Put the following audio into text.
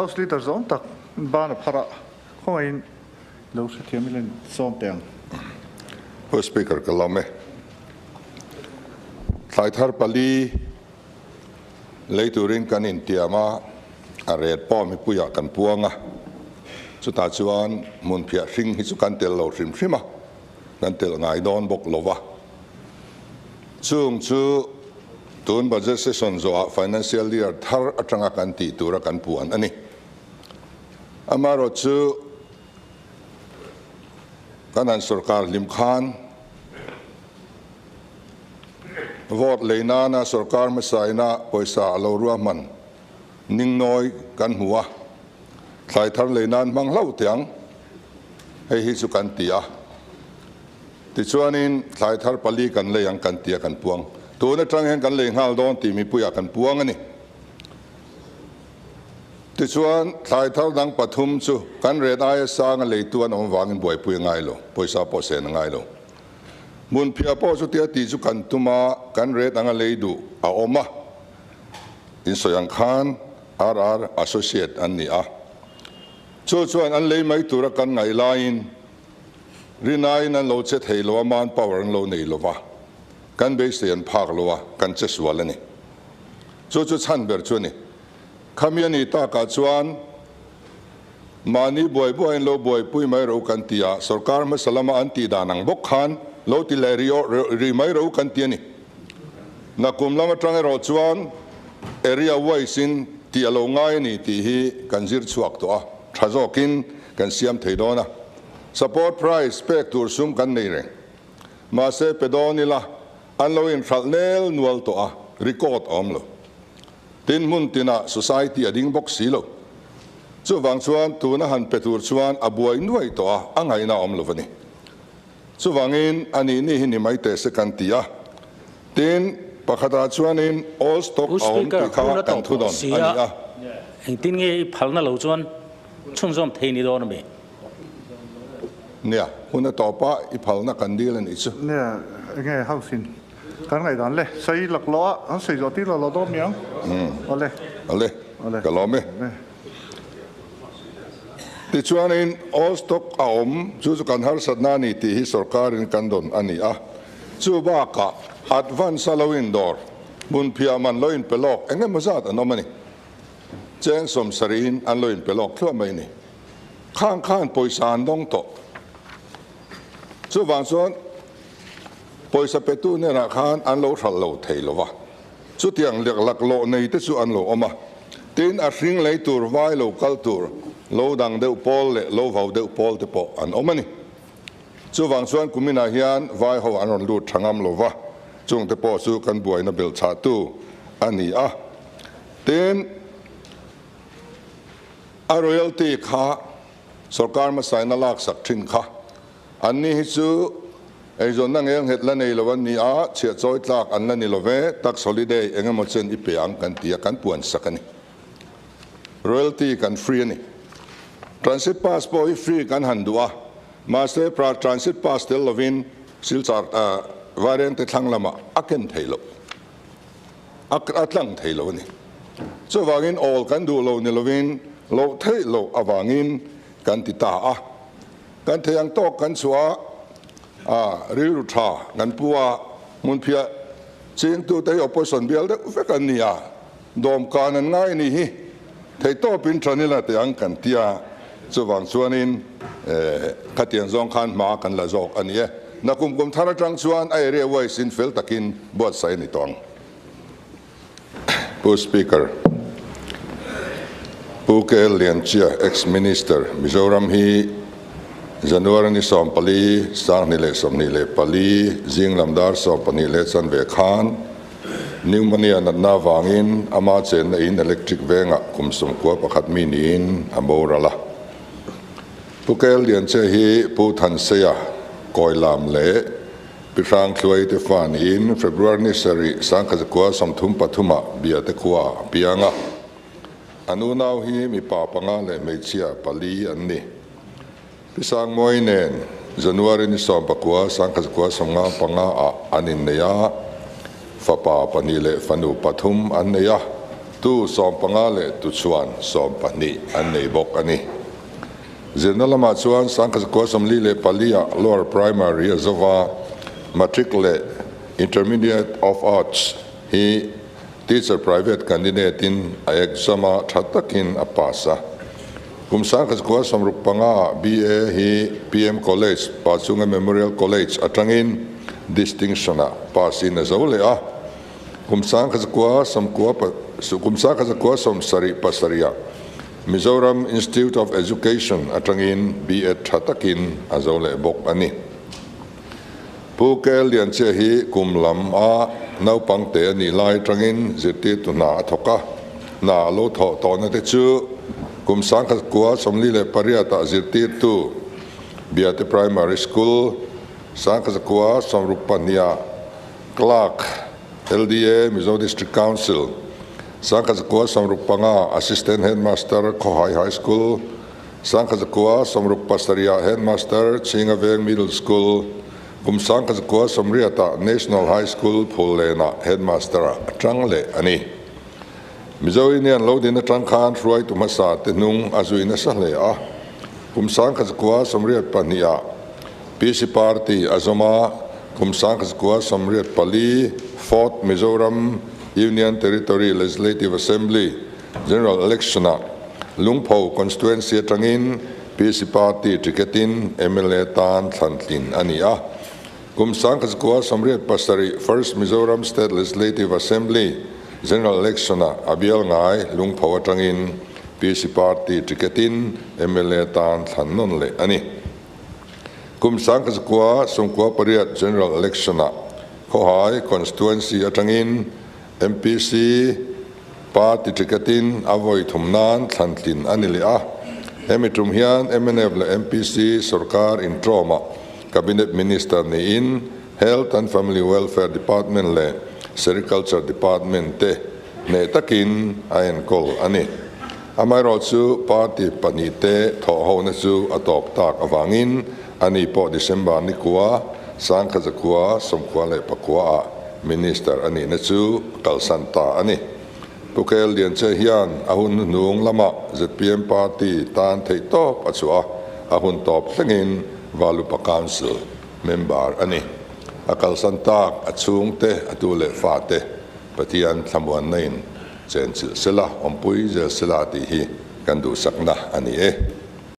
House Leader zawng tak ban a phar a, khawngaihin lo hrethiam ila in sawm teh ang. Pu Speaker ka lawm e. Thlai thar pali lei turin kan intiam a, a ret pawh mipuiah kan puang a, chutah chuan hmunphiah hring hi chu kan tel lo hrim hrim a, kan telh ngai dawn bawk lo va. Chung chu tun budget session zawhah financial year thar atanga kan tih tura kan puan a ni. Amaherawhchu chu kan han sorkar hlim khan vote lei nana sorkar hmasaina pawisa a lo ruahman ningnawi kan hmu a, thlai thar lei nan hmang hlauh teh ang, hei hi chu kan ti a. Tichuanin thlai thar pali kan lei ang kan ti a kan puang. Tun atang hian kan lei nghal dawn tih mipuiah kan puang a ni. Tichuan thlai thar dang pathum chu kan ret aia sanga leitu an awm vangin buaipui a ngai lo, pawisa pawh sen a ngai lo. Hmunphiah pawh chutia tih chu kan tum a, kan ret anga lei duh a awm a. Insawi ang khan RR Associate an ni a. Chu chuan an lei mai tura kan ngaih laiin Rinaiin an lo che thei lo a, man power an lo nei lo va, kan beisei an phak lo a, kan che sual a ni. Chu chu chhan ber chu a ni. Khami a nih takah chuan mahni buai buaiin lo buaipui mai ro kan ti a, sorkar hmasa lama an tih dan ang bawk khan lo ti leh rih mai ro kan ti a ni. Nakum lam atang erawh chuan area wise in tih a lo ngai a ni tih hi kan zir chhuak tawh a, tha zawkin kan siam thei dawn a. Support price pek tur sum kan nei reng. Mahse pe dawn ila an lo inhralh nel nual tawh a, record a awm lo. Tin hmun tinah society a ding bawk si lo. Chuvang chuan tuna han pe tur chuan a buai nuai tawh a, a ngaihna a awm lo a ni. Chuvangin a nih nih hi ni mai teh se kan ti a. Tin, pakhatah chuanin all stock Pu a awm Speaker, tih kha hun a kan tawp thu tawh dawn si a a, ni a. engtin nge i phalna lo chuan chhunzawm thei ni dawn a mi? Nia, hun a tawp a, i phalna kan dil a nih chu. Nia, enge house in kan ngaihdan le, sawi lak lo a, an sawi zawh tir lo lo dawn mi ang. Awle. Awle, ka lawm e. Tichuanin all stock a awm, chu chu kan harsatna a ni tih hi sorkarin kan dawn a ni a. Chu bakah advance a lo indawr, hmunphiah man lo inpe lawk eng emaw zat an awm a ni. Cheng sawmsarihin an lo inpe lawk thluah mai a ni. Khang khan pawisa an dawng tawh. Chuvang chuan pawisa petu hnenah khan an lo hralh lo thei lo va. Chutiang lek laklawh nei te chu an lo awm a. Tin, a hring lei tur, vai lo kal tur, lo dang deuh pawl leh lo vau deuh pawl te pawh an awm a ni. Chuvang chuan kuminah hian vai ho an rawn lut tha ngam lo va, chung te pawh chu kan buaina belh chhahtu a ni a. Tin, a royalty kha sorkar hmasain a laksak thin kha. Anni hi chu eizawnna ngelnghet la nei lo an ni a, chhiah chawi tlak an la ni lo ve, tax holiday eng emaw chen i pe ang kan ti a, kan puan sak a ni. Royalty kan free a ni. Transit pass pawh hi free kan han duh a, mahse transit pass tel lovin Silchar Vairengte thlang lamah a ken thei loh. A tlang thei lo a ni. Chuvangin awl kan duh lo ni lovin loh theih loh avangin kan ti ta a. Kan thei ang tawk kan chhuah a, rilru tha kan pu a, hmunphiah chingtute hi opposition bial deuh vek an ni a, dawmkan an ngai ni hi theihtawpin than ila teh ang kan ti a, chuvang chuanin khatiang zawng khan hma kan la zawk a ni e. Nakum kum thar atang chuan a area wise in fel takin buatsaih a ni tawh ang. Pu Speaker, Pu KL Lianchia, Ex-Minister, Mizoram hi January ni 14, 2024 zing lam dar 12 leh chanve khan pneumonia natna avangin ama chenna in electric vengah kum 91 mi niin a boral a. Pu KL Lianchia hi Pu Thanseia Kawilam leh Pi Hrang Thluai te fa niin February ni sarih 1933 ah Biate khua a piang a. An unau hi mipa panga leh hmeichhia pali an ni. Pi Sangmawi nen January ni 19 1995 ah an innei a, fapa pahnih leh fanu pathum an nei a. Tu 15 leh tuchhuan 12 an nei bawk a ni. Zirna lamah chuan 1944 ah Lower Primary a zova, Matric leh Intermediate of Arts hi Teacher Private Candidate in a exam a tha takin a pass a. Kum 1965 ah BA hi PM College, Pachunga Memorial College atangin Distinction ah pass in a zo leh a. Kum 1997 ah Mizoram Institute of Education atangin B.Ed tha takin a zo leh bawk a ni. Pu KL Lianchia hi kum lam a naupang te a nih lai atangin zirtirtu hna a thawk a, hna a lo thawh tawhna te chu kum 1948 ah zirtirtu Biate Primary School, 1962 ah Clerk, LDA, Mizo District Council, 1965 Assistant Headmaster, Khawhai High School, 1967 Headmaster, Chhinga Veng Middle School, kum 1980 National High School, Phullenah Headmaster-ah a tang leh a ni. Mizo Union lo din atang khan hruaitu hmasa te hnung a zui nasa hle a, kum 1982 PC Party a zawm a, kum 1984 Fourth Mizoram Union Territory Legislative Assembly General Election-ah Lungpho Constituency atangin PC Party ticket-in mla tan thlantlin a ni a. Kum 1987 First Mizoram State Legislative Assembly General Election-ah a bial ngai Lungpho atangin PC Party ticket-in mla tan thlan nawn leh a ni. Kum 1998 General Election-ah Khawhai Constituency atangin MPC Party ticket-in a vawi thum nan thlantlin a ni leh a. Hemi tum hian mnf leh MPC sorkar intrawmah Cabinet Minister niin Health and Family Welfare Department leh Sericulture Department te hneh takin a enkawl a ni. Amaherawhchu party pahnihte thawhhona chu a tawp tak avangin ani pawh December ni kua 1999 ah Minister a nihna chu a kalsan ta a ni. Pu KL Lianche hian a hun hnuhnung lamah zpm party tan theihtawp a chhuah a, a hun tawp thlengin Valupa Council member a ni. A kalsan tak a chhungte, a tu leh fate Pathian thlamuanna in chenchilh sela, awmpui zel sela tih hi kan duhsakna a ni e.